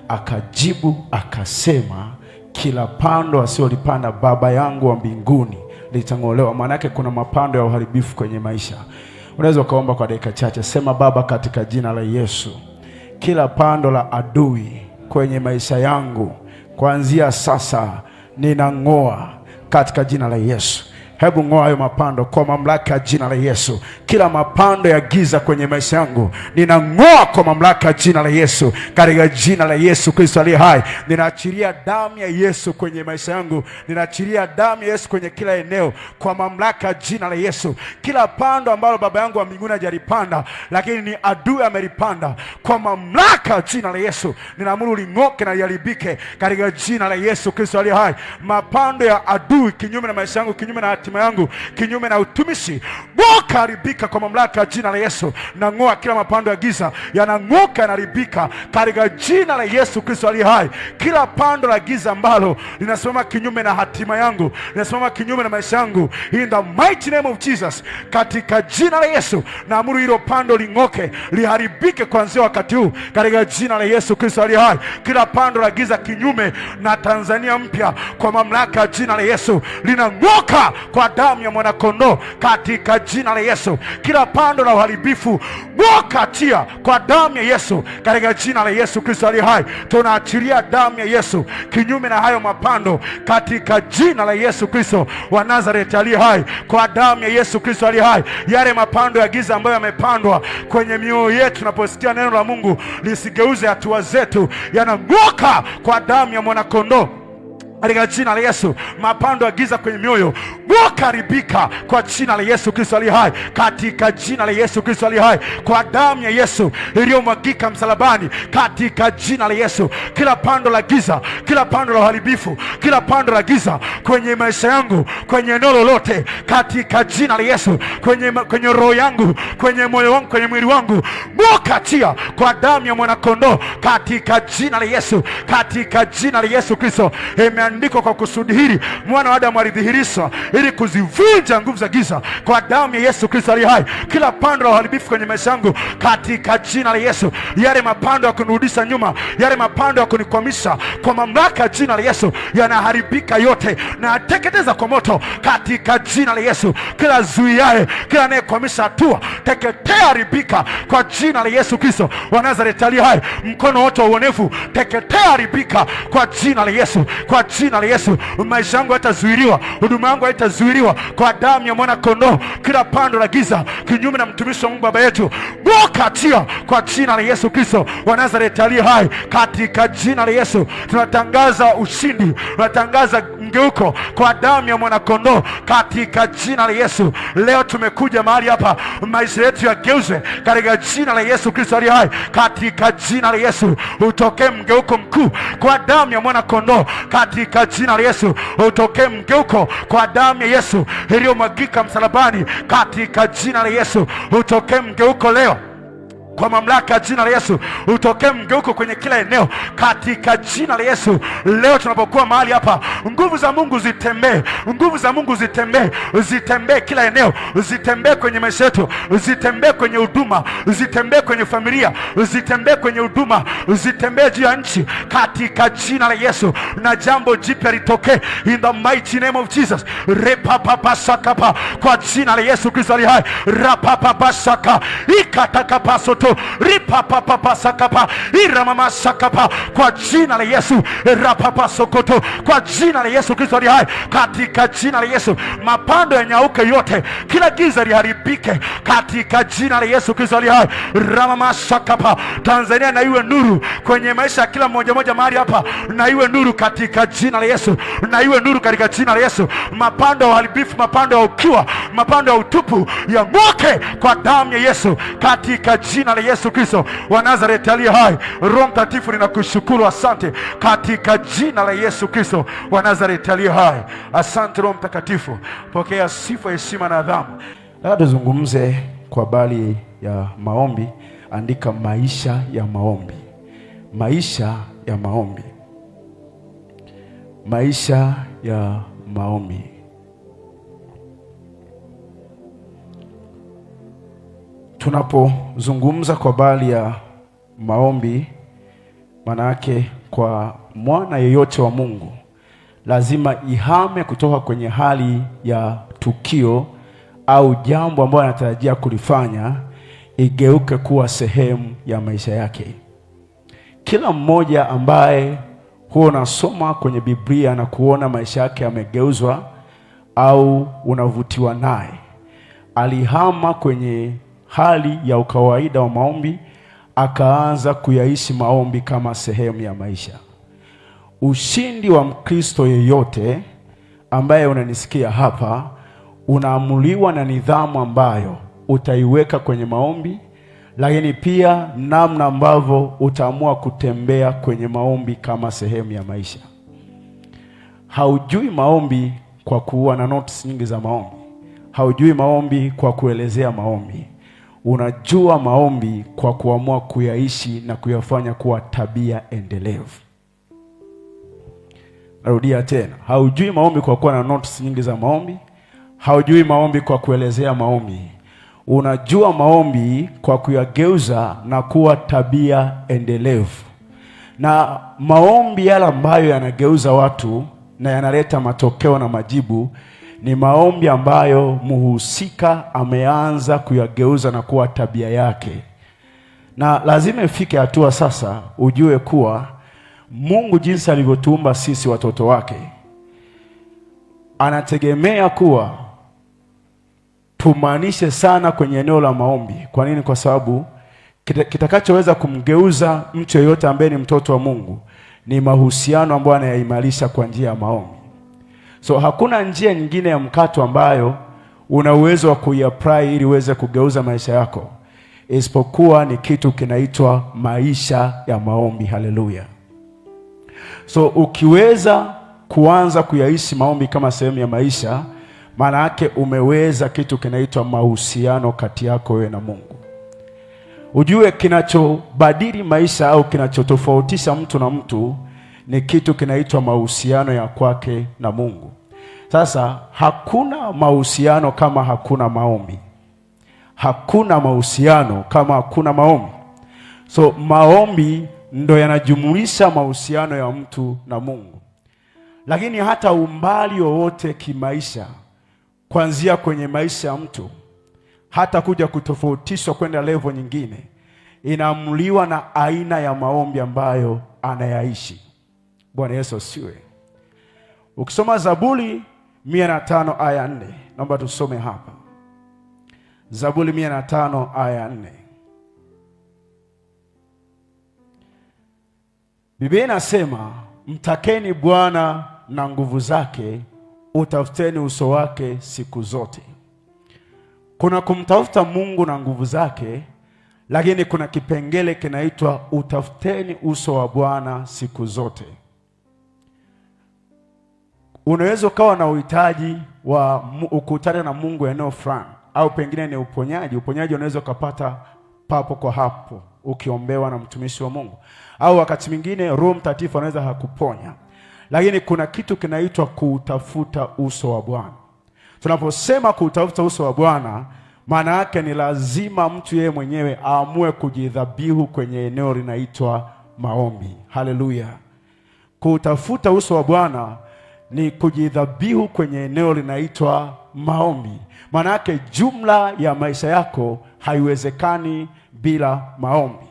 Akajibu akasema, kila pando asiyolipanda Baba yangu wa mbinguni litang'olewa. Maana yake kuna mapando ya uharibifu kwenye maisha. Unaweza ukaomba kwa dakika chache. Sema, Baba, katika jina la Yesu, kila pando la adui kwenye maisha yangu kuanzia sasa ninang'oa katika jina la Yesu. Hebu ng'oa hayo mapando kwa mamlaka ya jina la Yesu. Kila mapando ya giza kwenye maisha yangu ninang'oa kwa mamlaka ya jina la Yesu, katika jina la Yesu Kristo aliye hai. Ninaachilia damu ya Yesu kwenye maisha yangu, ninaachilia damu ya Yesu kwenye kila eneo kwa mamlaka ya jina la Yesu. Kila pando ambalo baba yangu wa mbinguni hajalipanda, lakini ni adui amelipanda, kwa mamlaka ya jina la Yesu ninaamuru ling'oke na liharibike katika jina la Yesu Kristo aliye hai. Mapando ya adui kinyume na maisha yangu, kinyume na hatima yangu, kinyume na utumishi, ng'oka, haribika kwa mamlaka ya jina la Yesu. Nang'oa kila mapando ya giza, yanang'oka, yanaharibika katika jina la Yesu Kristo aliye hai. Kila pando la giza ambalo linasimama kinyume na hatima yangu, linasimama kinyume na maisha yangu, in the mighty name of Jesus, katika jina la Yesu naamuru hilo pando ling'oke, liharibike kuanzia wakati huu katika jina la Yesu Kristo aliye hai. Kila pando la giza kinyume na Tanzania mpya, kwa mamlaka ya jina la Yesu linang'oka kwa damu ya mwanakondoo katika jina la Yesu. Kila pando la uharibifu ng'oka, achia kwa damu ya Yesu katika jina la Yesu Kristo aliye hai. Tunaachilia damu ya Yesu kinyume na hayo mapando katika jina la Yesu Kristo wa Nazareti aliye hai, kwa damu ya Yesu Kristo aliye hai. Yale mapando ya giza ambayo yamepandwa kwenye mioyo yetu, tunaposikia neno la Mungu lisigeuze hatua zetu, yanang'oka kwa damu ya mwanakondoo katika jina la Yesu. Mapando ya giza kwenye mioyo ng'oka, haribika kwa jina la Yesu Kristo aliye hai, katika jina la Yesu Kristo aliye hai, kwa damu ya Yesu iliyomwagika msalabani, katika jina la Yesu. Kila pando la giza, kila pando la uharibifu, kila pando la giza kwenye maisha yangu, kwenye eneo lolote, katika jina la Yesu, kwenye roho yangu, kwenye moyo wangu, kwenye mwili wangu, ng'oka, achia kwa damu ya mwanakondoo, katika jina la Yesu, katika jina la Yesu Kristo. Imeandikwa kwa kusudi hili mwana wa Adamu alidhihirishwa ili kuzivunja nguvu za giza kwa damu ya Yesu Kristo aliye hai. Kila pando la uharibifu kwenye maisha yangu katika jina la Yesu, yale mapando ya kunirudisha nyuma, yale mapando ya kunikwamisha, kwa mamlaka ya jina la Yesu yanaharibika yote na yateketeza kwa moto katika jina la Yesu. Kila zuiaye, kila anayekwamisha hatua, teketea, haribika kwa jina la Yesu Kristo wa Nazareti aliye hai. Mkono wote wa uonevu, teketea, haribika kwa jina la Yesu, kwa jina la Yesu. Maisha yangu hayatazuiliwa, huduma yangu haitazuiliwa kwa damu ya mwana kondoo. Kila pando la giza kinyume na mtumishi wa Mungu baba yetu, ng'oka, achia kwa jina la Yesu Kristo wa Nazareti aliye hai. Katika jina la Yesu tunatangaza ushindi, tunatangaza mgeuko kwa damu ya mwana kondoo katika jina la Yesu. Leo tumekuja mahali hapa, maisha yetu yageuzwe katika jina la Yesu Kristo aliye hai. Katika jina la Yesu utokee mgeuko mkuu kwa damu ya mwana kondoo katika jina la Yesu utokee mgeuko kwa damu ya Yesu iliyomwagika msalabani katika jina la Yesu utokee mgeuko leo kwa mamlaka ya jina la Yesu utokee mgeuko kwenye kila eneo katika jina la Yesu. Leo tunapokuwa mahali hapa, nguvu za Mungu zitembee, nguvu za Mungu zitembee, zitembee kila eneo, zitembee kwenye maisha yetu, zitembee kwenye huduma, zitembee kwenye familia, zitembee kwenye huduma, zitembee juu ya nchi katika jina la Yesu, na jambo jipya litokee in the mighty name of Jesus. Repapapasakapa, kwa jina la Yesu Kristo aliye hai. Rapapapasaka ikatakapasoto ripapapapasakapa iramamasakapa, kwa jina la Yesu. Rapapasokoto, kwa jina la Yesu Kristo aliye hai, katika jina la Yesu mapando yanyauke yote, kila giza liharibike katika jina la Yesu Kristo aliye hai. Ramamasakapa, Tanzania na iwe nuru kwenye maisha ya kila mmoja mmoja mahali hapa, na iwe nuru katika jina la Yesu, na iwe nuru katika jina la Yesu. Mapando ya uharibifu, mapando ya ukiwa, mapando ya utupu yang'oke kwa damu ya Yesu, katika jina la Yesu Kristo wa Nazareti aliye hai. Roho Mtakatifu, ninakushukuru, asante katika jina la Yesu Kristo wa Nazareti aliye hai. Asante Roho Mtakatifu, pokea sifa, heshima na adhamu. Nataka tuzungumze kwa habari ya maombi. Andika maisha ya maombi, maisha ya maombi, maisha ya maombi. Tunapozungumza kwa habari ya maombi, Maana yake kwa mwana yeyote wa Mungu lazima ihame kutoka kwenye hali ya tukio au jambo ambalo anatarajia kulifanya, igeuke kuwa sehemu ya maisha yake. Kila mmoja ambaye huwa unasoma kwenye Biblia na kuona maisha yake yamegeuzwa au unavutiwa naye, alihama kwenye hali ya ukawaida wa maombi akaanza kuyaishi maombi kama sehemu ya maisha. Ushindi wa Mkristo yeyote ambaye unanisikia hapa unaamuliwa na nidhamu ambayo utaiweka kwenye maombi, lakini pia namna ambavyo utaamua kutembea kwenye maombi kama sehemu ya maisha. Haujui maombi kwa kuwa na notes nyingi za maombi. Haujui maombi kwa kuelezea maombi. Unajua maombi kwa kuamua kuyaishi na kuyafanya kuwa tabia endelevu. Narudia tena, haujui maombi kwa kuwa na notes nyingi za maombi. Haujui maombi kwa kuelezea maombi. Unajua maombi kwa kuyageuza na kuwa tabia endelevu. Na maombi yale ambayo yanageuza watu na yanaleta matokeo na majibu ni maombi ambayo muhusika ameanza kuyageuza na kuwa tabia yake. Na lazima ifike hatua sasa ujue kuwa Mungu jinsi alivyotuumba sisi watoto wake, anategemea kuwa tumaanishe sana kwenye eneo la maombi. Kwa nini? Kwa sababu kitakachoweza kumgeuza mtu yeyote ambaye ni mtoto wa Mungu ni mahusiano ambayo anayaimarisha kwa njia ya maombi. So hakuna njia nyingine ya mkato ambayo una uwezo wa kuiapply ili uweze kugeuza maisha yako isipokuwa ni kitu kinaitwa maisha ya maombi. Haleluya. So ukiweza kuanza kuyaishi maombi kama sehemu ya maisha, maana yake umeweza kitu kinaitwa mahusiano kati yako wewe na Mungu. Ujue kinachobadili maisha au kinachotofautisha mtu na mtu ni kitu kinaitwa mahusiano ya kwake na Mungu. Sasa hakuna mahusiano kama hakuna maombi. Hakuna mahusiano kama hakuna maombi. So maombi ndo yanajumuisha mahusiano ya mtu na Mungu. Lakini hata umbali wowote kimaisha, kuanzia kwenye maisha ya mtu hata kuja kutofautishwa kwenda level nyingine, inaamuliwa na aina ya maombi ambayo anayaishi. Bwana Yesu asifiwe. Ukisoma Zaburi 105 aya 4, naomba tusome hapa. Zaburi 105 aya 4. Biblia inasema, mtakeni Bwana na nguvu zake, utafuteni uso wake siku zote. Kuna kumtafuta Mungu na nguvu zake, lakini kuna kipengele kinaitwa utafuteni uso wa Bwana siku zote. Unaweza ukawa na uhitaji wa ukutane na Mungu eneo fulani, au pengine ni uponyaji. Uponyaji unaweza ukapata papo kwa hapo ukiombewa na mtumishi wa Mungu, au wakati mwingine Roho Mtakatifu anaweza hakuponya. Lakini kuna kitu kinaitwa kuutafuta uso wa Bwana. Tunaposema kuutafuta uso wa Bwana, maana yake ni lazima mtu yeye mwenyewe aamue kujidhabihu kwenye eneo linaitwa maombi. Haleluya. Kuutafuta uso wa Bwana ni kujidhabihu kwenye eneo linaitwa maombi. Maana yake jumla ya maisha yako haiwezekani bila maombi.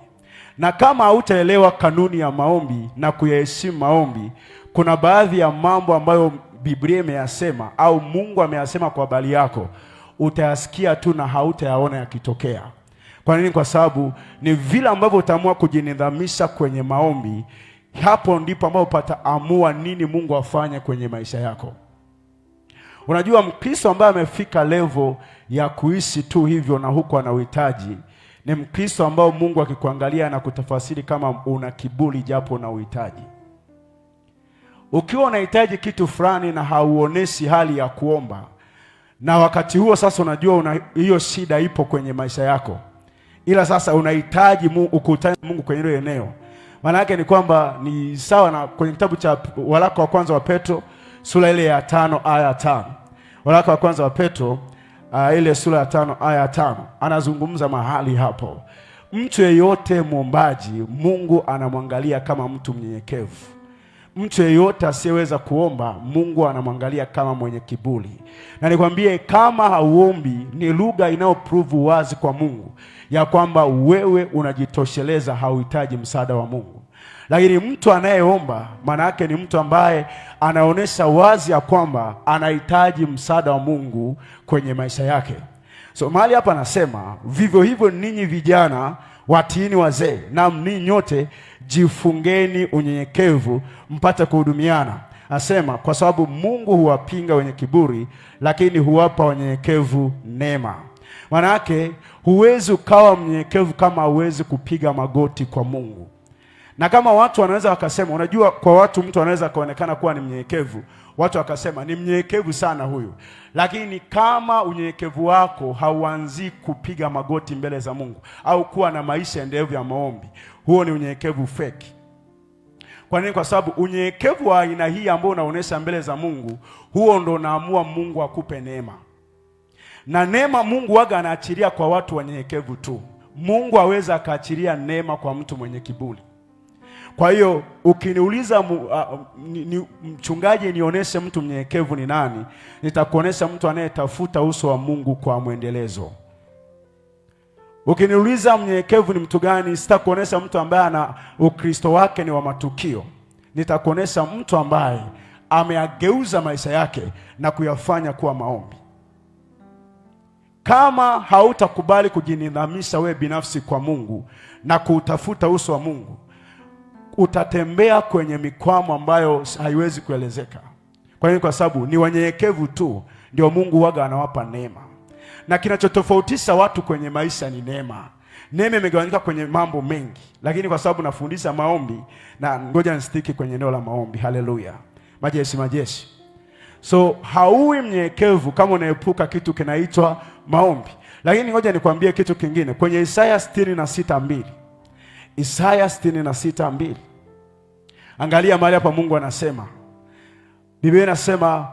Na kama hautaelewa kanuni ya maombi na kuyaheshimu maombi, kuna baadhi ya mambo ambayo Biblia imeyasema au Mungu ameyasema kwa habari yako, utayasikia tu na hautayaona yakitokea. Kwa nini? Kwa sababu ni vile ambavyo utaamua kujinidhamisha kwenye maombi, hapo ndipo ambapo pataamua nini Mungu afanye kwenye maisha yako. Unajua, Mkristo ambaye amefika level ya kuishi tu hivyo na huko ana uhitaji, ni Mkristo ambao Mungu akikuangalia na kutafasiri kama una kiburi japo una uhitaji. Ukiwa unahitaji kitu fulani na hauoneshi hali ya kuomba, na wakati huo sasa unajua hiyo shida ipo kwenye maisha yako, ila sasa unahitaji ukutane Mungu kwenye hilo eneo. Maana yake ni kwamba ni sawa na kwenye kitabu cha waraka wa kwanza wa Petro sura ile ya 5 aya 5. Waraka wa kwanza wa Petro ile sura ya 5 aya 5 anazungumza mahali hapo Mtu yeyote mwombaji, Mungu anamwangalia kama mtu mnyenyekevu. Mtu yeyote asiyeweza kuomba, Mungu anamwangalia kama mwenye kiburi. Na nikwambie, kama hauombi, ni lugha inayoprove wazi kwa Mungu ya kwamba wewe unajitosheleza, hauhitaji msaada wa Mungu. Lakini mtu anayeomba, maana yake ni mtu ambaye anaonyesha wazi ya kwamba anahitaji msaada wa Mungu kwenye maisha yake. So mahali hapa anasema vivyo hivyo ninyi vijana watiini wazee, naam ninyi nyote jifungeni unyenyekevu mpate kuhudumiana. Anasema kwa sababu Mungu huwapinga wenye kiburi, lakini huwapa wanyenyekevu neema. Maana yake huwezi ukawa mnyenyekevu kama huwezi kupiga magoti kwa Mungu. Na kama watu wanaweza wakasema, unajua kwa watu mtu anaweza kaonekana kuwa ni mnyenyekevu, watu wakasema ni mnyenyekevu sana huyu, lakini kama unyenyekevu wako hauanzii kupiga magoti mbele za Mungu au kuwa na maisha endelevu ya maombi, huo ni unyenyekevu feki. Kwa nini? Kwa sababu unyenyekevu wa aina hii ambao unaonesha mbele za Mungu, huo ndo unaamua Mungu akupe neema. Na neema Mungu waga anaachilia kwa watu wanyenyekevu tu. Mungu aweza akaachilia neema kwa mtu mwenye kiburi. Kwa hiyo ukiniuliza mchungaji, nionyeshe mtu mnyenyekevu ni nani, nitakuonesha mtu anayetafuta uso wa Mungu kwa mwendelezo. Ukiniuliza mnyenyekevu ni mtu gani, sitakuonesha mtu ambaye ana Ukristo wake ni wa matukio. Nitakuonesha mtu ambaye ameageuza maisha yake na kuyafanya kuwa maombi. Kama hautakubali kujinidhamisha wewe binafsi kwa Mungu na kuutafuta uso wa Mungu, utatembea kwenye mikwamo ambayo haiwezi kuelezeka. Kwa nini? Kwa sababu ni wanyenyekevu tu ndio Mungu waga anawapa neema. Na kinachotofautisha watu kwenye maisha ni neema. Neema imegawanyika kwenye mambo mengi, lakini kwa sababu nafundisha maombi na ngoja nisitiki kwenye eneo la maombi. Haleluya. Majeshi majeshi. So hauwi mnyenyekevu kama unaepuka kitu kinaitwa maombi. Lakini ngoja nikwambie kitu kingine kwenye Isaya 66:2. Isaya 66:2. Angalia mahali hapa Mungu anasema. Biblia inasema,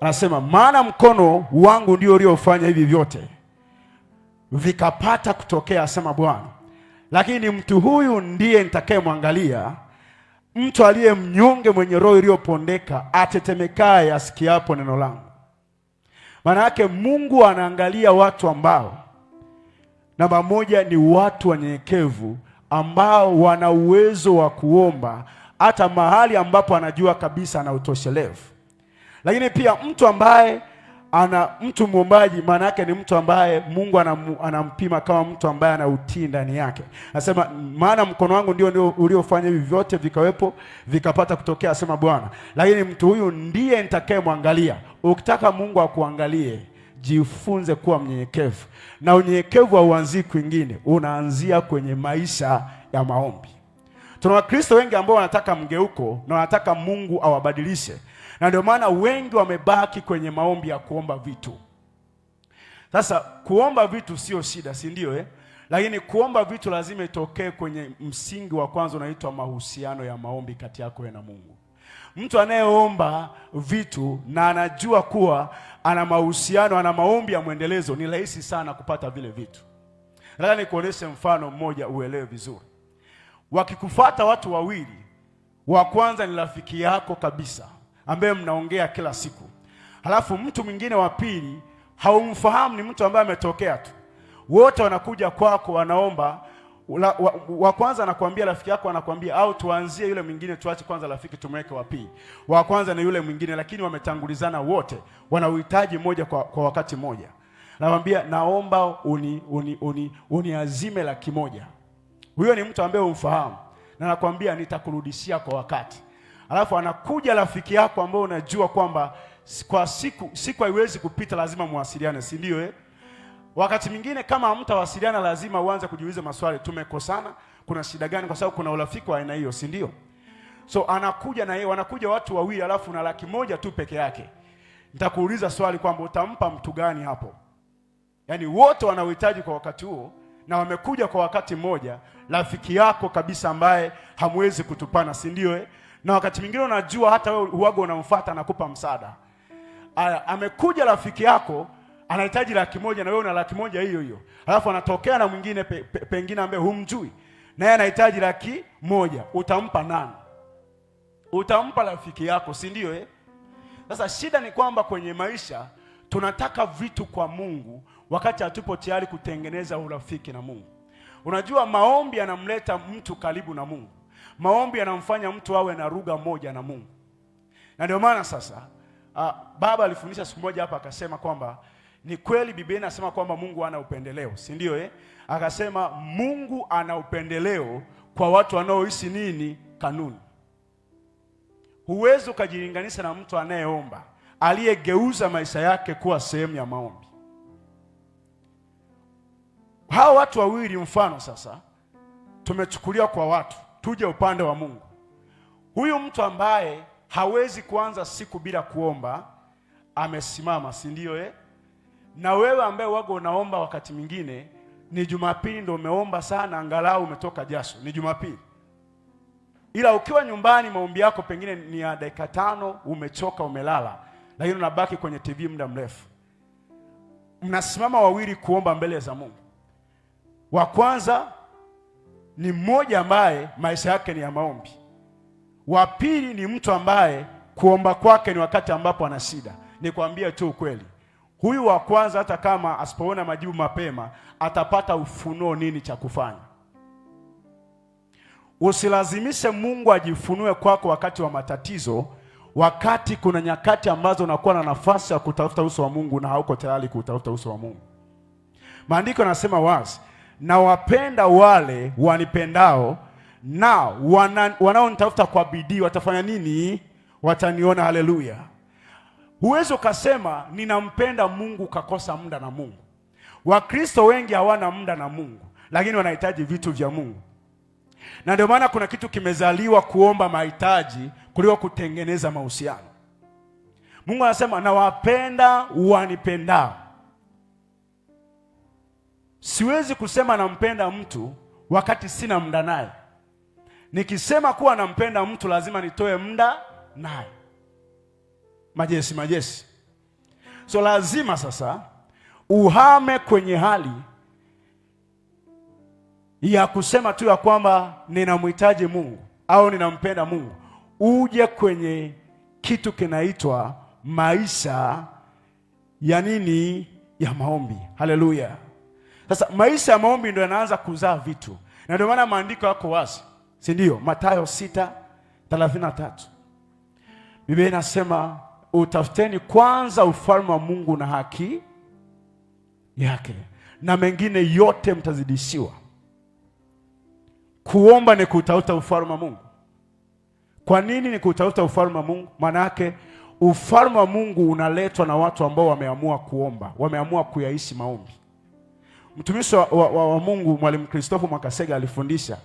anasema maana mkono wangu ndio uliofanya hivi vyote vikapata kutokea, asema Bwana. Lakini mtu huyu ndiye nitakayemwangalia, mtu aliye mnyonge, mwenye roho iliyopondeka, atetemekaye asikiapo neno langu. Maana yake Mungu anaangalia watu ambao namba moja ni watu wanyenyekevu ambao wana uwezo wa kuomba hata mahali ambapo anajua kabisa ana utoshelevu. Lakini pia mtu ambaye ana mtu muombaji, maana yake ni mtu ambaye Mungu anampima kama mtu ambaye ana utii ndani yake. Anasema maana mkono wangu ndio uliofanya hivi vyote vikawepo vikapata kutokea, asema Bwana. Lakini mtu huyu ndiye nitakayemwangalia. Ukitaka Mungu akuangalie, jifunze kuwa mnyenyekevu. Na unyenyekevu hauanzii kwingine, unaanzia kwenye maisha ya maombi. Tuna Wakristo wengi ambao wanataka mgeuko na wanataka Mungu awabadilishe. Na ndio maana wengi wamebaki kwenye maombi ya kuomba vitu. Sasa kuomba vitu sio shida, si ndio eh? Lakini kuomba vitu lazima itokee kwenye msingi wa kwanza unaitwa mahusiano ya maombi kati yako na Mungu. Mtu anayeomba vitu na anajua kuwa ana mahusiano, ana maombi ya mwendelezo, ni rahisi sana kupata vile vitu. Nataka nikuoneshe mfano mmoja uelewe vizuri. Wakikufuata watu wawili, wa kwanza ni rafiki yako kabisa ambaye mnaongea kila siku. Halafu mtu mwingine wa pili haumfahamu, ni mtu ambaye ametokea tu. Wote wanakuja kwako wanaomba. Wa kwanza anakuambia, rafiki yako anakuambia, au tuanzie yule mwingine, tuache kwanza rafiki tumweke wa pili. Wa kwanza ni yule mwingine, lakini wametangulizana wote, wana uhitaji mmoja kwa wakati mmoja. Nawaambia naomba uniazime 100,000. Huyo ni mtu ambaye umfahamu na nakwambia nitakurudishia kwa wakati. Alafu anakuja rafiki yako ambaye unajua kwamba kwa siku haiwezi kupita, lazima muwasiliane, si ndio eh? Wakati mwingine kama hamtawasiliana lazima uanze kujiuliza maswali, tumekosana, kuna shida gani? Kwa sababu kuna urafiki wa aina hiyo, si ndio? So anakuja na yeye, wanakuja watu wawili, alafu na 100,000 tu peke yake. Nitakuuliza swali kwamba utampa mtu gani hapo? Yaani wote wanahitaji kwa wakati huo na wamekuja kwa wakati mmoja, rafiki yako kabisa ambaye hamwezi kutupana, si ndio eh? Na wakati mwingine unajua hata wewe huago unamfuata anakupa msaada. Aya, amekuja rafiki yako Anahitaji 100,000 na wewe una 100,000 hiyo hiyo. Alafu anatokea na mwingine pengine ambaye humjui, naye anahitaji 100,000. Utampa nani? Utampa rafiki yako, si ndio eh? Sasa shida ni kwamba kwenye maisha tunataka vitu kwa Mungu wakati hatupo tayari kutengeneza urafiki na Mungu. Unajua, maombi yanamleta mtu karibu na Mungu. Maombi yanamfanya mtu awe na lugha moja na Mungu. Na ndio maana sasa baba alifundisha siku moja hapa akasema kwamba ni kweli Biblia inasema kwamba Mungu hana upendeleo, si ndio eh? Akasema Mungu ana upendeleo kwa watu wanaoishi nini? Kanuni. Huwezi ukajilinganisha na mtu anayeomba, aliyegeuza maisha yake kuwa sehemu ya maombi. Hawa watu wawili mfano sasa tumechukulia kwa watu, tuje upande wa Mungu. Huyu mtu ambaye hawezi kuanza siku bila kuomba amesimama, si ndio eh? Na wewe ambaye wago unaomba wakati mwingine ni Jumapili ndio umeomba sana, angalau umetoka jasho, ni Jumapili. Ila ukiwa nyumbani maombi yako pengine ni ya dakika 5, umechoka, umelala, lakini unabaki kwenye TV muda mrefu. Mnasimama wawili kuomba mbele za Mungu. Wa kwanza ni mmoja ambaye maisha yake ni ya maombi. Wa pili ni mtu ambaye kuomba kwake ni wakati ambapo ana shida. Nikwambie tu ukweli, huyu wa kwanza hata kama asipoona majibu mapema atapata ufunuo nini cha kufanya. Usilazimishe Mungu ajifunue kwako wakati wa matatizo, wakati kuna nyakati ambazo unakuwa na nafasi ya kutafuta uso wa Mungu na hauko tayari kutafuta uso wa Mungu. Maandiko yanasema wazi, na wapenda wale wanipendao na wanaonitafuta kwa bidii watafanya nini? Wataniona. Haleluya. Huwezi ukasema ninampenda Mungu ukakosa muda na Mungu. Wakristo wengi hawana muda na Mungu, lakini wanahitaji vitu vya Mungu. Na ndio maana kuna kitu kimezaliwa kuomba mahitaji kuliko kutengeneza mahusiano. Mungu anasema nawapenda wanipendao. Siwezi kusema nampenda mtu wakati sina muda naye. Nikisema kuwa nampenda mtu lazima nitoe muda naye. Majesi, majesi. So lazima sasa uhame kwenye hali ya kusema tu ya kwamba ninamhitaji Mungu au ninampenda Mungu, uje kwenye kitu kinaitwa maisha ya nini? Ya maombi. Haleluya. Sasa maisha ya maombi ndio yanaanza kuzaa vitu, na ndio maana maandiko yako wazi, si ndio? Mathayo 6:33 Biblia inasema utafuteni kwanza ufalme wa Mungu na haki yake, na mengine yote mtazidishiwa. Kuomba ni kutafuta ufalme wa Mungu. Kwa nini ni kutafuta ufalme wa Mungu? Maana yake ufalme wa Mungu unaletwa na watu ambao wameamua kuomba, wameamua kuyaishi maombi. Mtumishi wa Mungu Mwalimu Christopher Mwakasega alifundisha,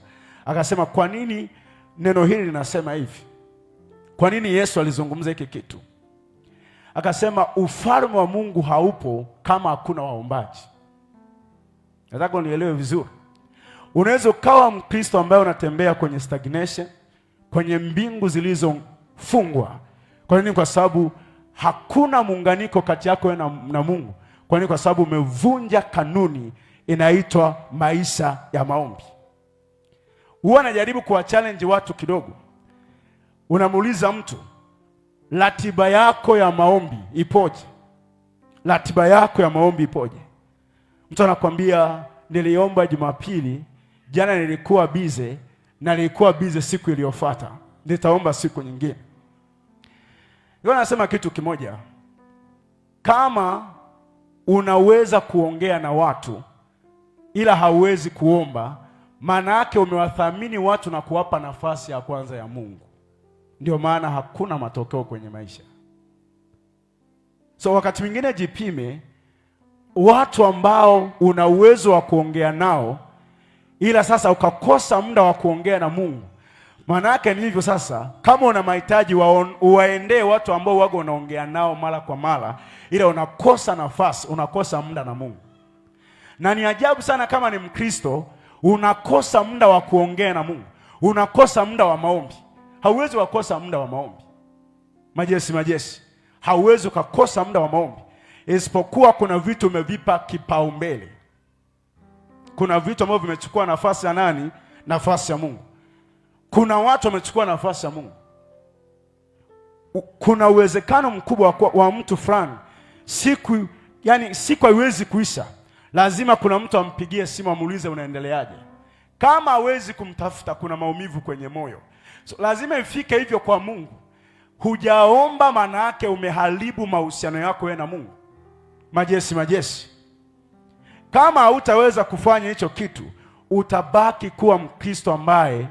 akasema kwa nini neno hili linasema hivi? Kwa nini Yesu alizungumza hiki kitu? Akasema ufalme wa Mungu haupo kama hakuna waombaji. Nataka unielewe vizuri. Unaweza ukawa Mkristo ambaye unatembea kwenye stagnation, kwenye mbingu zilizofungwa. Kwa nini? Kwa sababu hakuna muunganiko kati yako na Mungu. Kwa nini? Kwa sababu umevunja kanuni inaitwa maisha ya maombi. Huwa najaribu kuwa challenge watu kidogo. Unamuuliza mtu, ratiba yako ya maombi ipoje? Ratiba yako ya maombi ipoje? Mtu anakuambia niliomba Jumapili, jana nilikuwa bize na nilikuwa bize siku iliyofuata, nitaomba siku nyingine. Yeye anasema kitu kimoja, kama unaweza kuongea na watu ila hauwezi kuomba, maana yake umewathamini watu na kuwapa nafasi ya kwanza ya Mungu. Ndio maana hakuna matokeo kwenye maisha. So wakati mwingine jipime, watu ambao una uwezo wa kuongea nao ila sasa ukakosa muda wa kuongea na Mungu. Maana yake ni hivyo sasa, kama una mahitaji uwaendee watu ambao wago unaongea nao mara kwa mara, ila unakosa nafasi, unakosa muda na Mungu. Na ni ajabu sana kama ni Mkristo unakosa muda wa kuongea na Mungu, unakosa muda wa maombi. Hauwezi kukosa muda wa maombi. Majesi, majesi. Hauwezi ukakosa muda wa maombi. isipokuwa kuna vitu umevipa kipaumbele. Kuna vitu ambavyo vimechukua nafasi ya nani? Nafasi ya Mungu. Kuna watu wamechukua nafasi ya Mungu. Kuna uwezekano mkubwa wa mtu fulani siku, yani siku haiwezi kuisha, lazima kuna mtu ampigie simu amuulize unaendeleaje. Kama hawezi kumtafuta, kuna maumivu kwenye moyo. So, lazima ifike hivyo kwa Mungu. Hujaomba, maana yake umeharibu mahusiano yako wewe na Mungu. Majesi, majesi. Kama hautaweza kufanya hicho kitu, utabaki kuwa Mkristo ambaye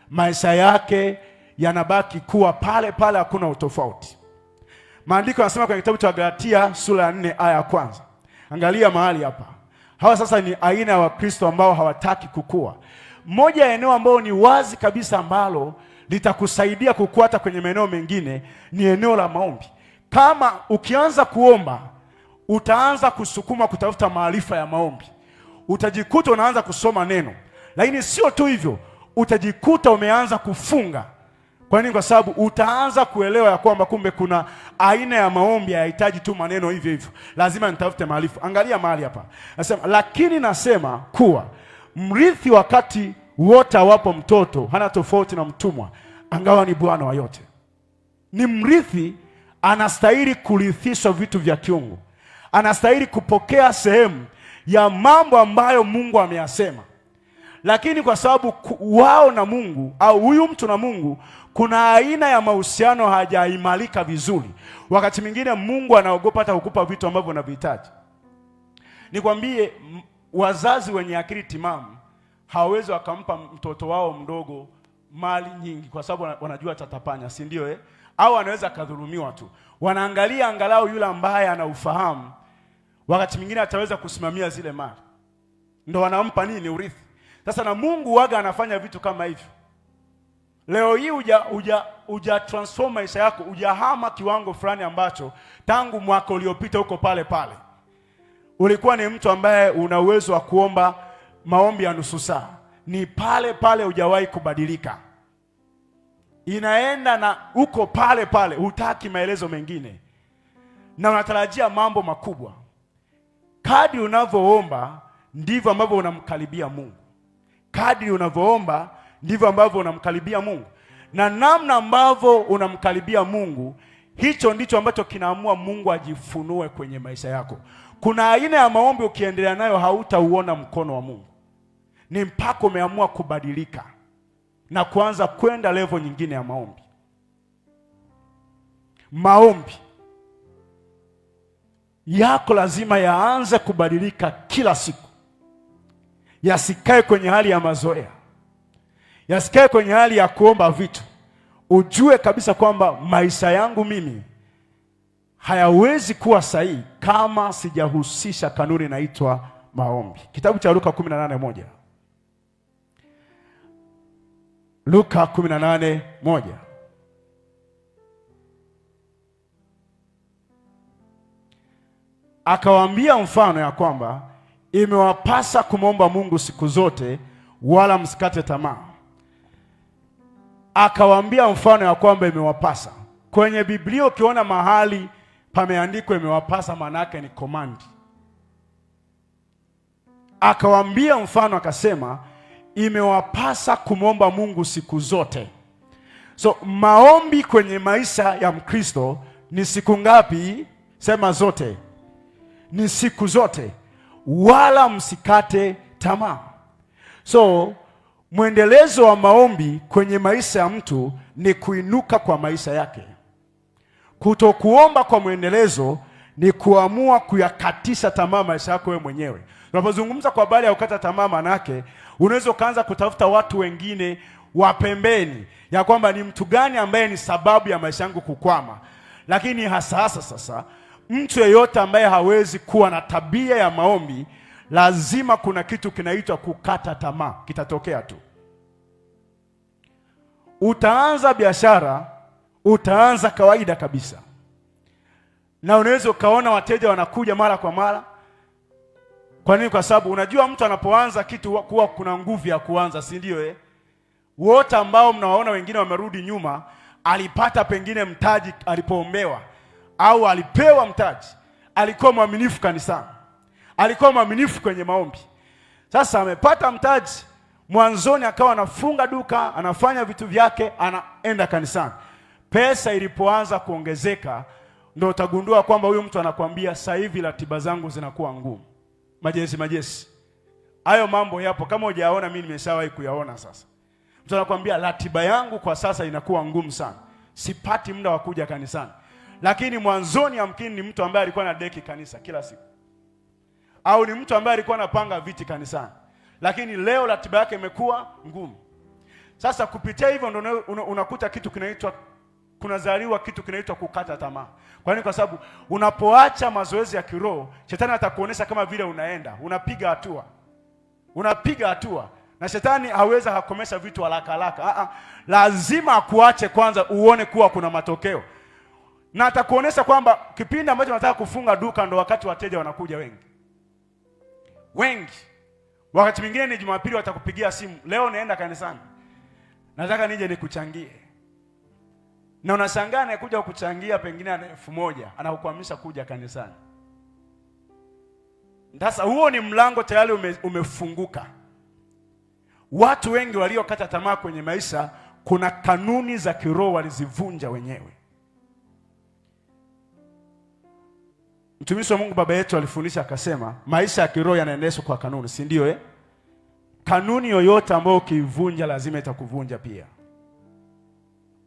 maisha yake yanabaki kuwa pale pale, hakuna utofauti. Maandiko yanasema kwenye kitabu cha Galatia sura ya 4 aya ya kwanza. Angalia mahali hapa. Hawa sasa ni aina ya Wakristo ambao hawataki kukua. Moja ya eneo ambalo ni wazi kabisa ambalo litakusaidia kukua hata kwenye maeneo mengine ni eneo la maombi. Kama ukianza kuomba, utaanza kusukuma kutafuta maarifa ya maombi. Utajikuta unaanza kusoma neno. Lakini sio tu hivyo, utajikuta umeanza kufunga. Kwa nini? Kwa sababu utaanza kuelewa ya kwamba kumbe kuna aina ya maombi hayahitaji tu maneno hivyo hivyo, lazima nitafute maarifa. Angalia mahali hapa, nasema lakini nasema kuwa mrithi wakati wote awapo mtoto hana tofauti na mtumwa, angawa ni bwana wa yote. Ni mrithi, anastahili kurithishwa vitu vya kiungu, anastahili kupokea sehemu ya mambo ambayo Mungu ameyasema. Lakini kwa sababu wao na Mungu au huyu mtu na Mungu kuna aina ya mahusiano hajaimarika vizuri, wakati mwingine Mungu anaogopa hata kukupa vitu ambavyo unavihitaji. Nikwambie, wazazi wenye akili timamu hawawezi wakampa mtoto wao mdogo mali nyingi, kwa sababu wanajua atatapanya, si ndio eh? Au anaweza akadhulumiwa tu. Wanaangalia angalau yule ambaye ana ufahamu, wakati mwingine ataweza kusimamia zile mali, ndo wanampa nini? Urithi. Sasa na Mungu waga anafanya vitu kama hivyo. Leo hii uja transform maisha yako, hujahama kiwango fulani ambacho tangu mwaka uliopita uko pale pale. Ulikuwa ni mtu ambaye una uwezo wa kuomba maombi ya nusu saa, ni pale pale, hujawahi kubadilika. Inaenda na uko pale pale, hutaki maelezo mengine na unatarajia mambo makubwa. Kadri unavyoomba ndivyo ambavyo unamkaribia Mungu. Kadri unavyoomba ndivyo ambavyo unamkaribia Mungu. Na namna ambavyo unamkaribia Mungu, hicho ndicho ambacho kinaamua Mungu ajifunue kwenye maisha yako. Kuna aina ya maombi ukiendelea nayo hautauona mkono wa Mungu. Ni mpaka umeamua kubadilika na kuanza kwenda level nyingine ya maombi. Maombi yako lazima yaanze kubadilika kila siku. Yasikae kwenye hali ya mazoea, yasikae kwenye hali ya kuomba vitu. Ujue kabisa kwamba maisha yangu mimi hayawezi kuwa sahihi kama sijahusisha kanuni inaitwa maombi. Kitabu cha Luka 18:1. Luka 18:1. Akawaambia mfano ya kwamba imewapasa kumwomba Mungu siku zote, wala msikate tamaa. Akawaambia mfano ya kwamba imewapasa. Kwenye Biblia ukiona mahali pameandikwa imewapasa, maana yake ni command. Akawaambia mfano akasema imewapasa kumwomba Mungu siku zote. So maombi kwenye maisha ya Mkristo ni siku ngapi? Sema zote. Ni siku zote, wala msikate tamaa. So mwendelezo wa maombi kwenye maisha ya mtu ni kuinuka kwa maisha yake. Kutokuomba kwa mwendelezo ni kuamua kuyakatisha tamaa maisha yako wewe mwenyewe. Tunapozungumza kwa habari ya kukata tamaa, manake unaweza ukaanza kutafuta watu wengine wa pembeni ya kwamba ni mtu gani ambaye ni sababu ya maisha yangu kukwama. Lakini hasa hasa sasa, mtu yeyote ambaye hawezi kuwa na tabia ya maombi, lazima kuna kitu kinaitwa kukata tamaa kitatokea tu. Utaanza biashara, utaanza kawaida kabisa, na unaweza ukaona wateja wanakuja mara kwa mara. Kwa nini? Kwa sababu unajua mtu anapoanza kitu kuwa kuna nguvu ya kuanza, si ndio eh? Wote ambao mnawaona wengine wamerudi nyuma, alipata pengine mtaji alipoombewa, au alipewa mtaji, Alikuwa mwaminifu kanisani, alikuwa mwaminifu kwenye maombi. Sasa amepata mtaji, mwanzoni akawa anafunga duka, anafanya vitu vyake, anaenda kanisani. Pesa ilipoanza kuongezeka, ndo utagundua kwamba huyu mtu anakwambia sasa hivi ratiba zangu zinakuwa ngumu. Majesi, majesi, hayo mambo yapo. Kama hujaona, mimi nimeshawahi kuyaona. Sasa mtu anakwambia ratiba yangu kwa sasa inakuwa ngumu sana, sipati muda wa kuja kanisani. Lakini mwanzoni yamkini ni mtu ambaye alikuwa anadeki kanisa kila siku, au ni mtu ambaye alikuwa anapanga viti kanisani, lakini leo ratiba yake imekuwa ngumu. Sasa kupitia hivyo ndo unakuta kitu kinaitwa, kunazaliwa kitu kinaitwa kukata tamaa. Kwa nini? Kwa sababu unapoacha mazoezi ya kiroho, shetani atakuonesha kama vile unaenda, unapiga hatua. Unapiga hatua. Na shetani hawezi hakomesha vitu haraka haraka. Lazima akuache kwanza uone kuwa kuna matokeo. Na atakuonesha kwamba kipindi ambacho unataka kufunga duka ndo wakati wateja wanakuja wengi. Wengi. Wakati mwingine ni Jumapili watakupigia simu, leo naenda kanisani, nataka nije nikuchangie. Na unashangaa anakuja kukuchangia pengine ana 1000, anakukwamisha kuja kanisani. Sasa huo ni mlango tayari umefunguka. Watu wengi waliokata tamaa kwenye maisha, kuna kanuni za kiroho walizivunja wenyewe. Mtumishi wa Mungu baba yetu alifundisha akasema, maisha ya kiroho yanaendeshwa kwa kanuni, si ndio eh? Kanuni yoyote ambayo ukivunja lazima itakuvunja pia.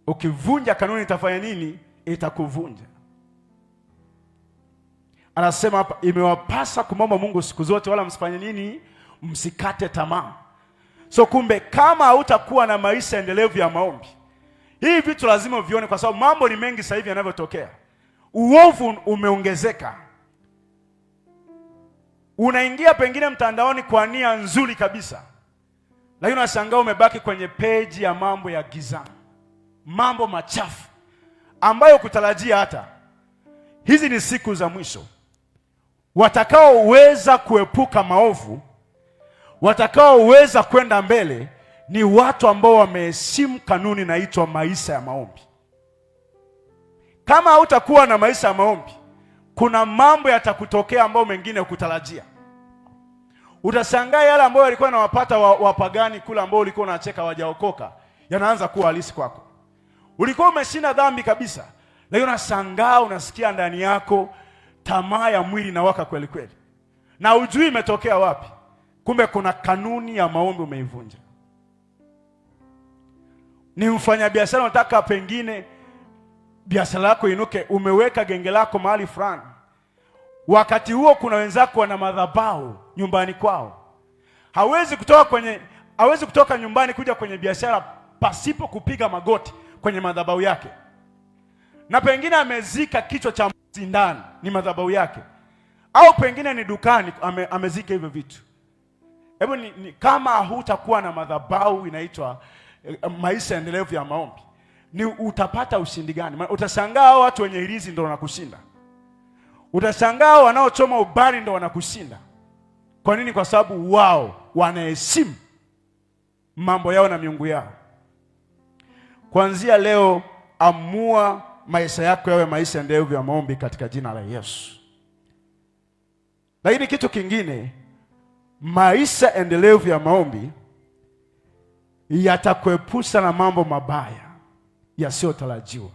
Ukivunja kanuni itafanya nini? Itakuvunja. Anasema hapa, imewapasa kumwomba Mungu siku zote, wala msifanye nini? Msikate tamaa. So kumbe kama hautakuwa na maisha endelevu ya maombi, hivi vitu lazima uvione, kwa sababu mambo ni mengi sasa hivi yanavyotokea. Uovu umeongezeka. Unaingia pengine mtandaoni kwa nia nzuri kabisa, lakini unashangaa umebaki kwenye peji ya mambo ya giza, mambo machafu ambayo kutarajia hata. Hizi ni siku za mwisho. Watakaoweza kuepuka maovu, watakaoweza kwenda mbele ni watu ambao wameheshimu kanuni inaitwa maisha ya maombi. Kama hautakuwa na maisha ya maombi, kuna mambo yatakutokea ambayo mengine hukutarajia. Utashangaa yale ambayo yalikuwa yanawapata wapagani kule ambao ulikuwa unacheka wajaokoka, yanaanza kuwa halisi kwako. Ulikuwa umeshinda dhambi kabisa, lakini unashangaa unasikia ndani yako tamaa ya mwili inawaka kweli kweli, na hujui imetokea wapi. Kumbe kuna kanuni ya maombi umeivunja. Ni mfanyabiashara, unataka pengine biashara yako inuke, umeweka genge lako mahali fulani. Wakati huo kuna wenzako wana madhabahu nyumbani kwao. Hawezi kutoka nyumbani kuja kwenye biashara pasipo kupiga magoti kwenye madhabahu yake. Na pengine amezika kichwa cha mbuzi ndani, ni madhabahu yake. Au pengine ni dukani amezika hivyo vitu. Hebu kama hutakuwa na madhabahu inaitwa maisha endelevu ya maombi, ni utapata ushindi gani? Utashangaa watu wenye hirizi ndio wanakushinda. Utashangaa wanaochoma ubani ndio wanakushinda. Kwa nini? Kwa sababu wao wanaheshimu mambo yao na miungu yao. Kuanzia leo, amua maisha yako yawe maisha endelevu ya maombi katika jina la Yesu. Lakini kitu kingine, maisha endelevu ya maombi yatakuepusha na mambo mabaya yasiyotarajiwa.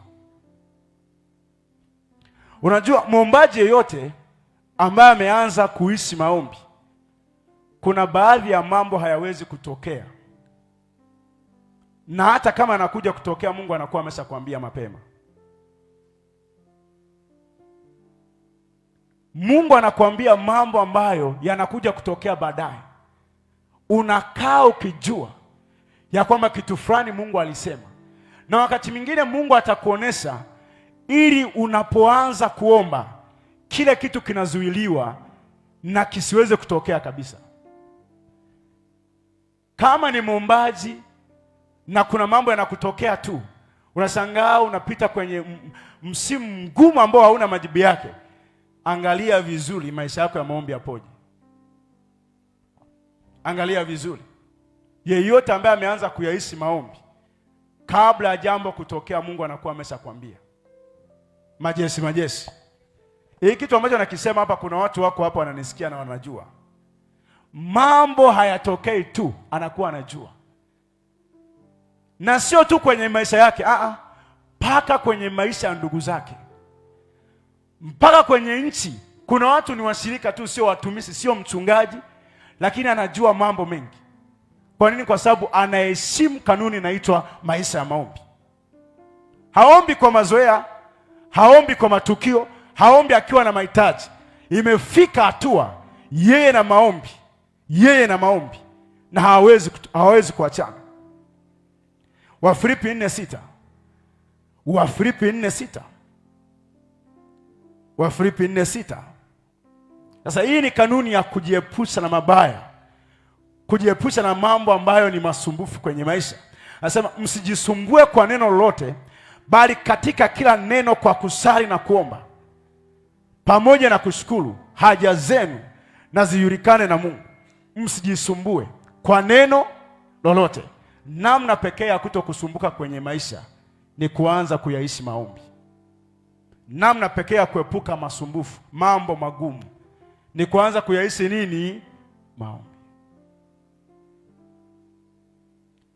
Unajua, mwombaji yeyote ambaye ameanza kuishi maombi, kuna baadhi ya mambo hayawezi kutokea, na hata kama anakuja kutokea, Mungu anakuwa ameshakwambia mapema. Mungu anakuambia mambo ambayo yanakuja kutokea baadaye. Unakaa ukijua ya kwamba kitu fulani Mungu alisema. Na wakati mwingine Mungu atakuonesha ili unapoanza kuomba kile kitu kinazuiliwa na kisiweze kutokea kabisa. Kama ni muombaji na kuna mambo yanakutokea tu, unashangaa unapita kwenye msimu mgumu ambao hauna majibu yake. Angalia vizuri maisha yako ya maombi yapoje. Angalia vizuri. Yeyote ambaye ameanza kuyaishi maombi, kabla ya jambo kutokea, Mungu anakuwa ameshakwambia. Majesi, majesi. Hii kitu ambacho nakisema hapa, kuna watu wako hapa wananisikia na wanajua. Mambo hayatokei tu, anakuwa anajua. Na sio tu kwenye maisha yake, mpaka kwenye maisha ya ndugu zake, mpaka kwenye nchi. Kuna watu ni washirika tu, sio watumishi, sio mchungaji, lakini anajua mambo mengi. Kwa nini? Kwa sababu anaheshimu kanuni inaitwa maisha ya maombi. Haombi kwa mazoea, haombi kwa matukio, haombi akiwa na mahitaji. Imefika hatua yeye na maombi, yeye na maombi, na hawawezi kuachana. Wafilipi 4:6. Wafilipi 4:6. Wafilipi 4:6. Sasa hii ni kanuni ya kujiepusha na mabaya, kujiepusha na mambo ambayo ni masumbufu kwenye maisha. Anasema msijisumbue kwa neno lolote, bali katika kila neno kwa kusali na kuomba pamoja na kushukuru, haja zenu na zijulikane na Mungu. Msijisumbue kwa neno lolote. Namna pekee ya kutokusumbuka kwenye maisha ni kuanza kuyaishi maombi. Namna pekee ya kuepuka masumbufu, mambo magumu, ni kuanza kuyaishi nini? Maombi.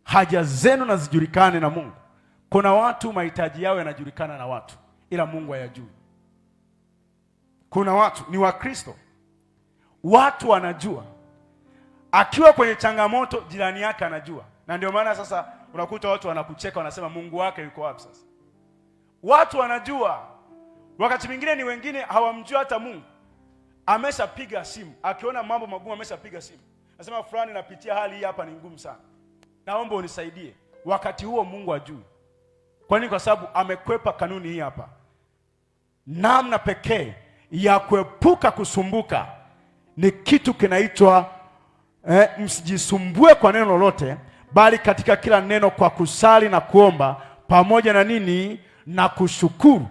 Haja zenu na zijulikane na Mungu. Kuna watu mahitaji yao yanajulikana na watu, ila Mungu hayajui. Kuna watu ni Wakristo, watu wanajua. Akiwa kwenye changamoto, jirani yake anajua. Na ndio maana sasa unakuta watu wanakucheka, wanasema Mungu wake yuko wapi sasa? Watu wanajua. Wakati mwingine ni wengine hawamjui hata Mungu. Ameshapiga simu, akiona mambo magumu ameshapiga simu. Anasema fulani, napitia hali hii hapa ni ngumu sana, naomba unisaidie. Wakati huo Mungu hajui. Kwa nini? Kwa sababu amekwepa kanuni hii hapa. Namna pekee ya kuepuka kusumbuka ni kitu kinaitwa msijisumbue kwa neno lolote, bali katika kila neno kwa kusali na kuomba pamoja na nini? Na kushukuru,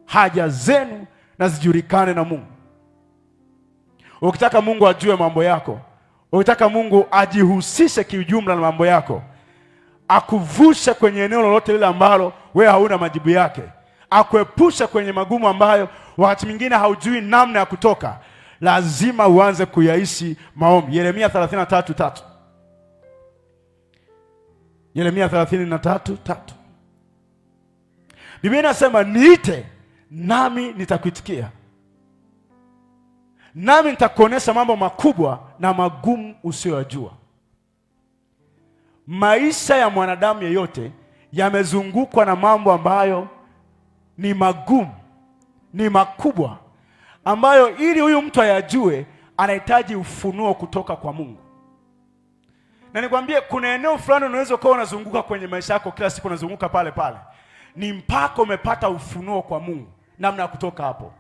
haja zenu na zijulikane na Mungu. Ukitaka Mungu ajue mambo yako, ukitaka Mungu ajihusishe kiujumla na mambo yako, akuvushe kwenye eneo lolote lile ambalo wewe hauna majibu yake, akuepushe kwenye magumu ambayo wakati mwingine haujui namna ya kutoka, lazima uanze kuyaishi maombi. Yeremia 33:3. Yeremia 33:3. Biblia inasema niite nami nitakuitikia, nami nitakuonesha mambo makubwa na magumu usiyoyajua. Maisha ya mwanadamu yeyote yamezungukwa na mambo ambayo ni magumu, ni makubwa, ambayo ili huyu mtu ayajue anahitaji ufunuo kutoka kwa Mungu. Na nikwambie, kuna eneo fulani unaweza kuwa unazunguka kwenye maisha yako kila siku, unazunguka pale pale, ni mpaka umepata ufunuo kwa Mungu namna ya kutoka hapo.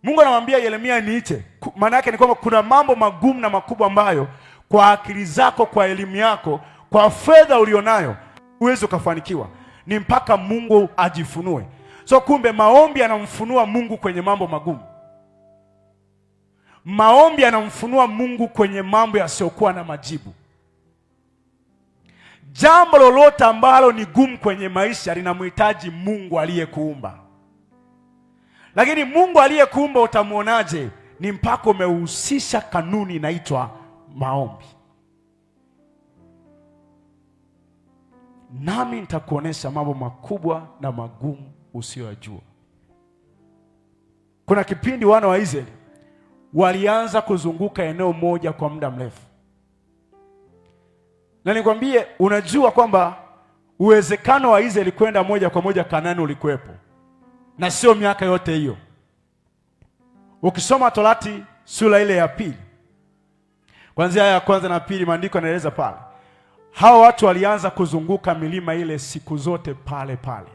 Mungu anamwambia Yeremia niite. Maana yake ni kwamba kuna mambo magumu na makubwa ambayo kwa akili zako, kwa elimu yako, kwa fedha ulionayo huwezi ukafanikiwa. Ni mpaka Mungu ajifunue. So kumbe maombi yanamfunua Mungu kwenye mambo magumu. Maombi yanamfunua Mungu kwenye mambo yasiyokuwa na majibu. Jambo lolote ambalo ni gumu kwenye maisha linamhitaji Mungu aliyekuumba. Lakini Mungu aliyekuumba utamuonaje? Ni mpaka umehusisha kanuni inaitwa maombi. Nami nitakuonesha mambo makubwa na magumu usiyojua. Kuna kipindi wana wa Israeli walianza kuzunguka eneo moja kwa muda mrefu. Na nikwambie, unajua kwamba uwezekano wa Israeli kwenda moja kwa moja Kanaani ulikuwepo, na sio miaka yote hiyo. Ukisoma Torati sura ile ya 2, kuanzia ya kwanza na pili, maandiko yanaeleza pale hao watu walianza kuzunguka milima ile siku zote pale pale.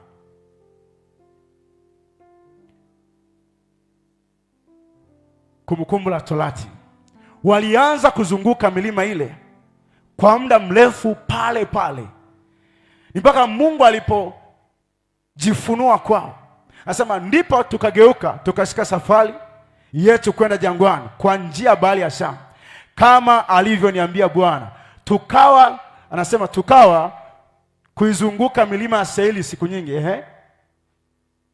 Kumbukumbu la Torati, walianza kuzunguka milima ile kwa muda mrefu pale pale, mpaka Mungu alipojifunua kwao. Anasema ndipo tukageuka tukashika safari yetu kwenda jangwani kwa njia bahari ya Shamu, kama alivyoniambia Bwana. Tukawa, anasema tukawa kuizunguka milima ya Seiri siku nyingi.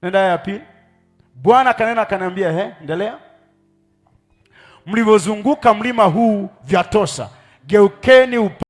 Nenda ya pili. Bwana akanena akaniambia, endelea. Mlivyozunguka mlima huu vyatosha, geukeni.